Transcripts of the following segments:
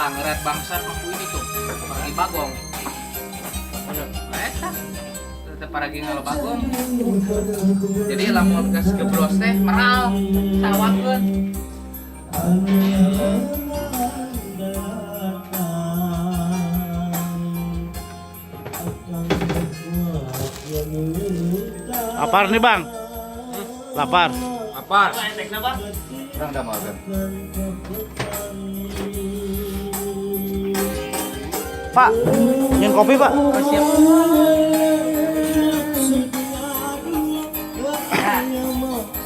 Tah, ngeret bangsat mampu ini tuh. Paragi bagong. Eta. Teh paragi ngalo bagong. Jadi lamun geus geblos teh meral sawakeun. Lapar nih, Bang. Lapar. Lapar. Kurang dah makan. Pak, ingin kopi, Pak? Oh, siap. Ya.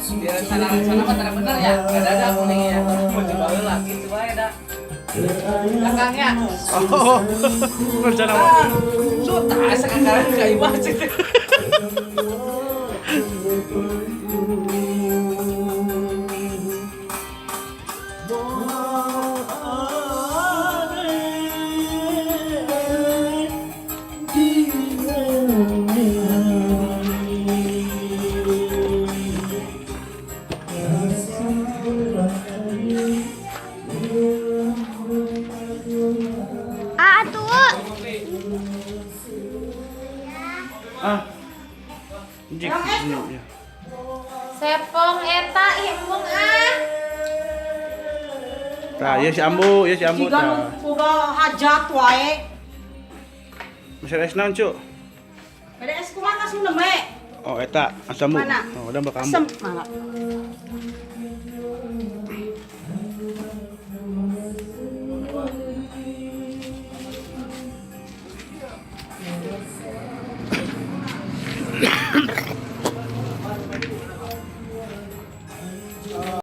Di rencana-rencana mah tara bener ya. Gak ada kuning ya. Mau coba heula gitu bae da. Belakangnya. Oh, rencana mah. Ah, Suta sekarang ka imah sih. Ah, tuh. Ah. Jik, ya. Sepong eta ih embung ah. Tah, ya si Ambu, ya si Ambu Jiga nu tah. boga hajat wae. Meser es naon, Cuk? Beda es kumaha kasih neme. Oh, eta asambu. Mana? Oh, udah bakal Asem mana?